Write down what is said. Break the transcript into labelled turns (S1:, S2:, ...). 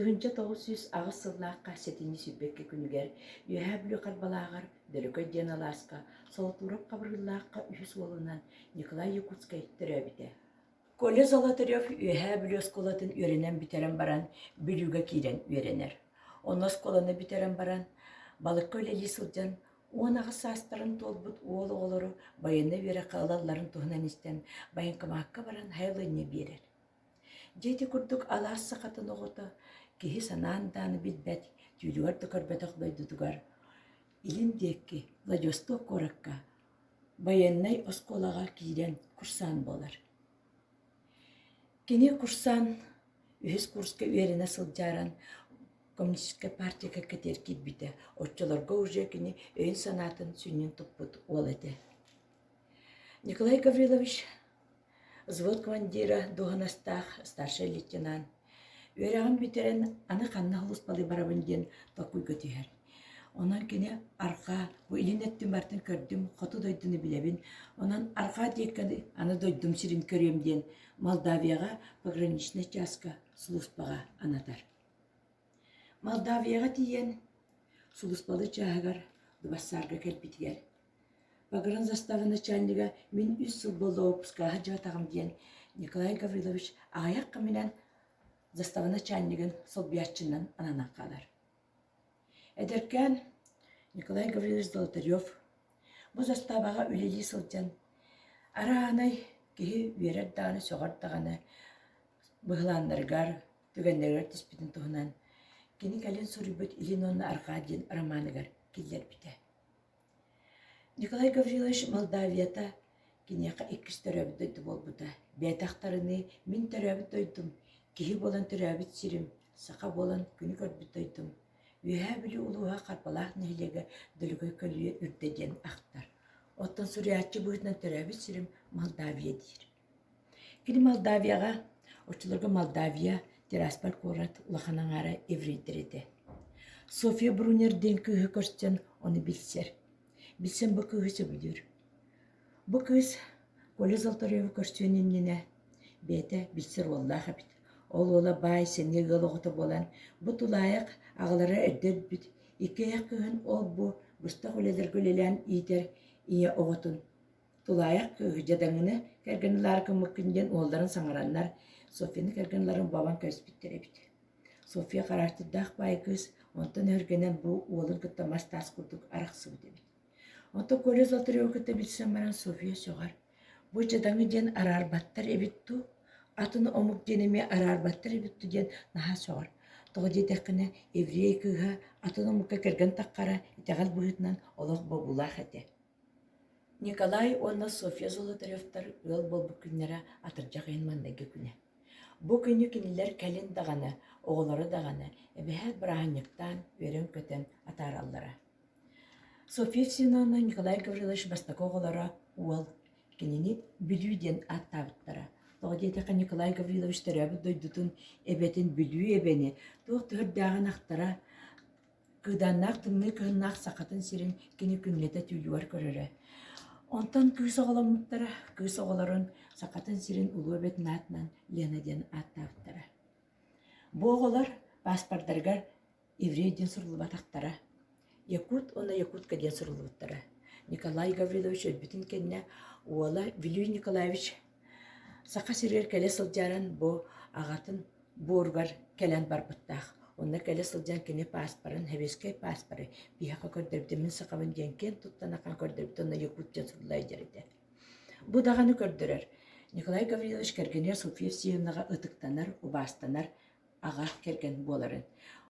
S1: 1908 сыллаахха сэтинньи 22 күнүгэр Үөһээ Бүлүү Харбалааҕар Дөлөкөй диэн алааска Солотуурап Хабырыыллаахха үһүс уолунан Николай Якутскай төрөөбүтэ. Коля Золотарев Үөһээ Бүлүү оскуолатын үөрэнэн бүтэрэн баран Бүлүүгэ киирэн үөрэнэр. Онно оскуоланы бүтэрэн баран балыкка үлэлии сылдьан 18 саастарын туолбут уол оҕолору байыаннай үөрэххэ ылалларын туһунан истэн военкомакка баран сайабылыанньа биэрэр. Дьэ ити курдук алаас сахатын оҕото киһи санаан даҕаны билбэт, түүлүгэр да көрбөтөх дойдутугар илин диэки Владивосток куоракка байыаннай оскуолаҕа киирэн курсаан буолар. Кини курсаан үһүс курска үөрэнэ сылдьааран Коммунистическай партия кэккэтигэр киирбитэ. Оччолорго уже кини өйүн-санаатын сүнньүн туппут уол этэ. Николай Гаврилович взвод командира дуоһунастаах старшай лейтенант үөрэҕин бүтэрэн аны ханна сулууспалыы барабын диэн толкуйга түһэр. Онон кини арҕаа, бу илин өттүн барытын көрдүм, хоту дойдуну билэбин, онон арҕаа диэки аны дойдум сирин көрүөм диэн Молдавияҕа пограничнай чааска сулууспаҕа анатар. Молдавияҕа тиийэн сулууспалыы чааһыгар Дубассаарга кэлбитигэр Погранзастава начальнига мин үс сыл буолла уоппускаҕа сылдьыбатаҕым диэн Николай Гаврилович аҕыйах кэминэн застава начальнигын солбуйааччынан ананан хаалар. Эдэркээн Николай Гаврилович Золотарев бу заставаҕа үлэлии сылдьан араанай киһи үөрэр даҕаны, сөҕөр даҕаны быһылааннарыгар, түгэннэригэр түспүтүн туһунан кини кэлин суруйбут «Илин уонна Арҕаа» диэн романыгар киллэрбитэ. Николай Гаврилович Молдавията киниэхэ иккис төрөөбүт дойду буолбута. Бэйэтэ ахтарыныы «Мин төрөөбүт дойдум, киһи буолан төрөөбүт сирим, саха буолан күнү көрбүт дойдум, Үөһээ Бүлүү улууһа Харбалаах нэһилиэгэ Дөлөгөй көлүйэ үрдэ» диэн ахтар. Оттон суруйааччы быһыытынан төрөөбүт сирим Молдавия диир. Кини Молдавияҕа, оччолорго Молдавия Тирасполь куорат улахан аҥаара еврейдэр этэ. Софья Брунер диэн кыыһы көрсөн ону билсэр. Билсэн бу кыыһы сөбүлүүр. Бу кыыс Коля Золотаревы көрсүөн иннинэ бэйэтэ билсэр уоллаах эбит. Ол уола баай сэниэ ыал оҕото буолан, бу тулаайах аҕалара эрдэ өлбүт, иккиэйэх кыыһын ол-бу быстах үлэлэргэ үлэлээн иитэр ийэ оҕотун Тулаайах кыыһы дьадаҥыны кэргэн ылаары гыммыккын диэн уолларын саҥараннар, Софьяны кэргэн ыларын бобон кэбиспиттэр эбит. Софья хараастырдаах баай кыыс онтон өһүргэнэн бу уолун кытта мас-таас курдук арахсыбыт эбит. Онтон Коля Золотаревы кытта билсэн баран Софья сөҕөр: «Бу дьадаҥы диэн араарбаттар эбит дуу, атын омук диэн эмиэ араарбаттар эбит дуу» диэн наһаа сөҕөр. Тоҕо диэтэххинэ, еврей кыыһа атын омукка кэргэн таххара итэҕэл быһыытынан олох бобуулаах этэ. Николай уонна Софья Золотаревтар ыал буолбут күннэрэ атырдьах ыйын маҥнайгы күнэ. Бу күнү кинилэр кэлин даҕаны, оҕолоро даҕаны эбэһээт бырааһынньыктаан үөрэн-көтөн атаараллара. Софья Евсеновна Николай Гаврилович бастакы оҕолоро уол, кинини Бүлүү диэн ааттаабыттара. Тоҕо диэтэххэ Николай Гаврилович төрөөбүт дойдутун эбэтин Бүлүү эбэни туох төһөрдөөҕүн ахтара, Кыыдааннаах тымныы кыһыннаах Сахатын сирин кини күннэтэ түүлүгэр көрөрө. Онтон кыыс оҕоломмуттара, кыыс оҕолорун Сахатын сирин улуу эбэтин аатынан Лена диэн ааттаабыттара. Бу оҕолор пааспардарыгар еврей диэн суруллубатахтара. Якут уонна Якутка диэн суруллубуттара. Николай Гаврилович өлбүтүн кэннэ уола Вилюй Николаевич Саха сиригэр кэлэ сылдьарын бу аҕатын буоругар кэлэн барбыттаах. Онно кэлэ сылдьан кини пааспарын, сэбиэскэй пааспары биһиэхэ көрдөрбүтэ, мин сахабын диэн киэн туттан ахан көрдөрбүтэ уонна якут диэн суруллар этэ. Бу даҕаны көрдөрөр. Николай Гаврилович кэргэнигэр Софья Евсеевнаҕа ытыктанар, убаастанар аҕа кэргэн буоларын.